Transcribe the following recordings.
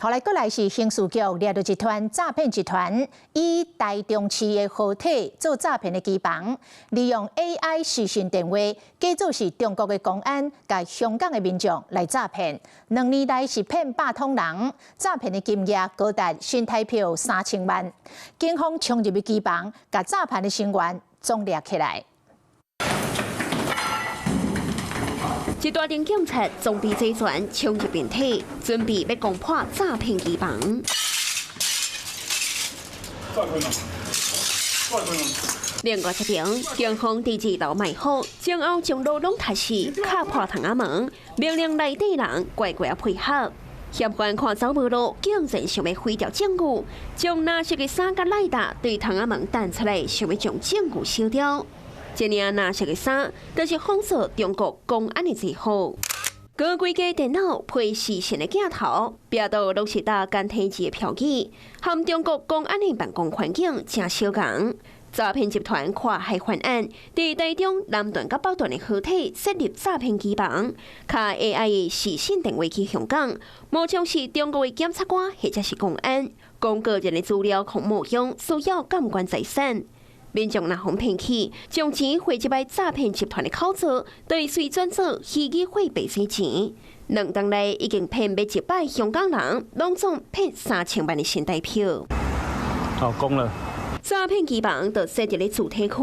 後來過來是刑事局掠著一團詐騙集團，以台中市的號體做詐騙的機房，利用 AI 視訊電話，假做是中國的公安，共香港的民眾來詐騙。2年內是騙100通人，詐騙的金額高達新台票3000萬。警方衝入去機房，共詐騙的成員總掠起來。一大群警察裝備齊全，衝入病體，準備欲攻破詐騙機房。詐騙啊！詐騙啊！另外一邊，警方佇二樓埋伏，前後將路攏提死，敲破窗仔門，命令內底人乖乖配合。嫌犯看走無路，竟然想欲毀掉證據，將藍色的衫佮賴打對窗仔門彈出來，想欲將證據燒掉。這領藍色的衫，就是仿造中國公安的制服。閣規架電腦配視訊的鏡頭，標著攏是打簡體字的標語，和中國公安的辦公環境誠相仝。詐騙集團跨海犯案，佇台中南屯佮北屯的號體設立詐騙機房，敲 AI 的視訊電話去香港，冒充是中國的檢察官或者是公安，講個人的資料予冒用，需要監管財產。民眾若予騙去，將錢匯入來詐騙集團的口座，就會隨轉做虛擬貨幣洗錢。2冬內已經騙欲100香港人，攏總騙3000萬的新台票。好，講了。詐騙機房就設佇咧主體區，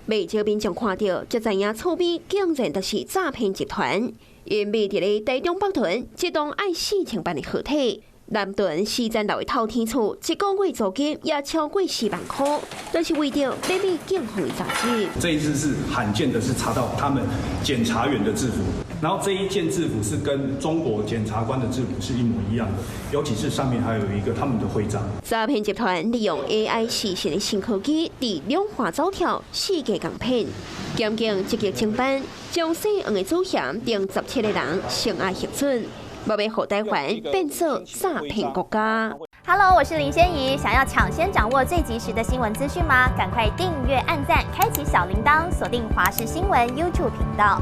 袂少民眾看著，才知影厝邊竟然就是詐騙集團。𪜶賣佇咧台中北屯，一棟愛4000萬的號體。南屯四層樓的透天厝，一個月租金也超過4萬箍，都是為著欲買警方的雜誌。這一次是罕見的，是查到他們檢察員的制服，然後這一件制服是跟中國檢察官的制服是一模一樣的，尤其是上面還有一個他們的徽章。詐騙集團利用 AI 視訊的新科技，佇兩岸走跳，四界共騙。檢警積極偵辦，將姓黃的祖賢等17個人送案核准。欲予台灣變做詐騙國家。 Hello，我是林仙怡。想要搶先掌握最及時的新聞資訊嗎？趕快訂閱、按讚、開啟小鈴鐺，鎖定華視新聞 YouTube 頻道。